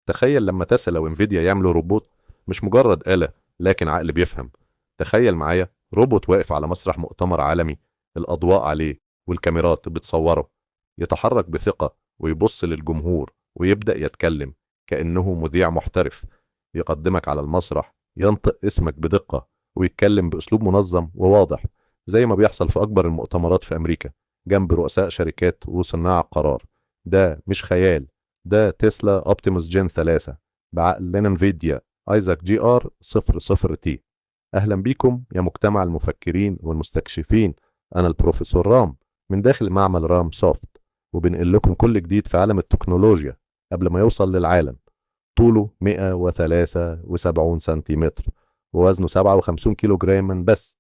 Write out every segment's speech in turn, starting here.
تخيل لما تسلا وانفيديا يعملوا روبوت مش مجرد آلة، لكن عقل بيفهم. تخيل معايا روبوت واقف على مسرح مؤتمر عالمي، الأضواء عليه والكاميرات بتصوره، يتحرك بثقة ويبص للجمهور ويبدأ يتكلم كأنه مذيع محترف. يقدمك على المسرح، ينطق اسمك بدقة ويتكلم بأسلوب منظم وواضح، زي ما بيحصل في أكبر المؤتمرات في أمريكا جنب رؤساء شركات وصناع قرار. ده مش خيال، ده تسلا أوبتيموس Gen 3 بعقل انفيديا ايزاك GR 00 T. أهلا بيكم يا مجتمع المفكرين والمستكشفين، أنا البروفيسور رام من داخل معمل رام سوفت، وبنقل لكم كل جديد في عالم التكنولوجيا قبل ما يوصل للعالم. طوله 173 سنتيمتر ووزنه 57 كيلو جراما بس.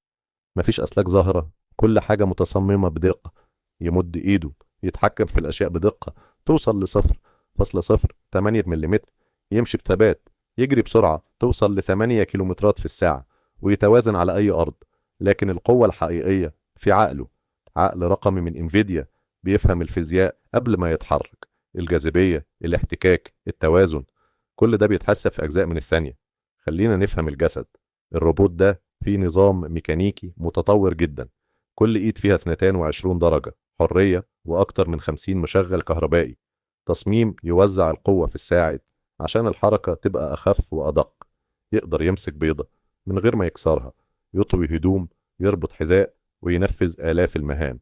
مفيش أسلاك ظاهرة، كل حاجة متصممة بدقة. يمد إيده يتحكم في الأشياء بدقة توصل ل0.08 ملم، يمشي بثبات، يجري بسرعة توصل ل8 كيلومترات في الساعة، ويتوازن على أي أرض. لكن القوة الحقيقية في عقله، عقل رقمي من انفيديا بيفهم الفيزياء قبل ما يتحرك، الجاذبية، الاحتكاك، التوازن، كل ده بيتحسب في أجزاء من الثانية. خلينا نفهم الجسد. الروبوت ده فيه نظام ميكانيكي متطور جدا، كل إيد فيها 22 درجة حرية وأكتر من 50 مشغل كهربائي. تصميم يوزع القوة في الساعد عشان الحركة تبقى أخف وأدق. يقدر يمسك بيضة من غير ما يكسرها، يطوي هدوم، يربط حذاء، وينفذ آلاف المهام.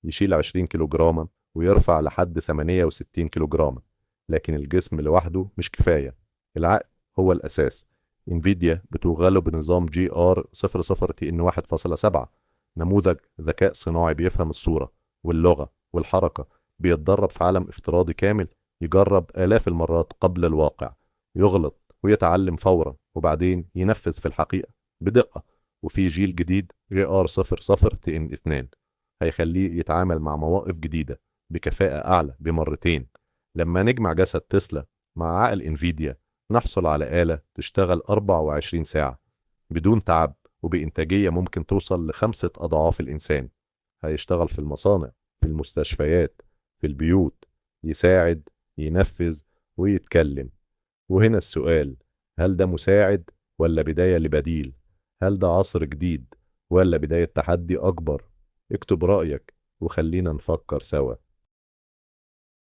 يشيل 20 كيلوغراما ويرفع لحد 68 كيلوغراما. لكن الجسم لوحده مش كفاية، العقل هو الأساس. انفيديا بتوغله بنظام GR 00 TN 1.7، نموذج ذكاء صناعي بيفهم الصورة واللغة والحركة، بيتدرب في عالم افتراضي كامل، يجرب آلاف المرات قبل الواقع، يغلط ويتعلم فورا، وبعدين ينفذ في الحقيقة بدقة. وفي جيل جديد GR 00 TN 2 هيخليه يتعامل مع مواقف جديدة بكفاءة أعلى بمرتين. لما نجمع جسد تسلا مع عقل انفيديا نحصل على آلة تشتغل 24 ساعة بدون تعب وبإنتاجية ممكن توصل ل5 أضعاف الإنسان. هيشتغل في المصانع، في المستشفيات، في البيوت، يساعد، ينفذ، ويتكلم. وهنا السؤال، هل ده مساعد ولا بداية لبديل؟ هل ده عصر جديد ولا بداية تحدي أكبر؟ اكتب رأيك وخلينا نفكر سوا.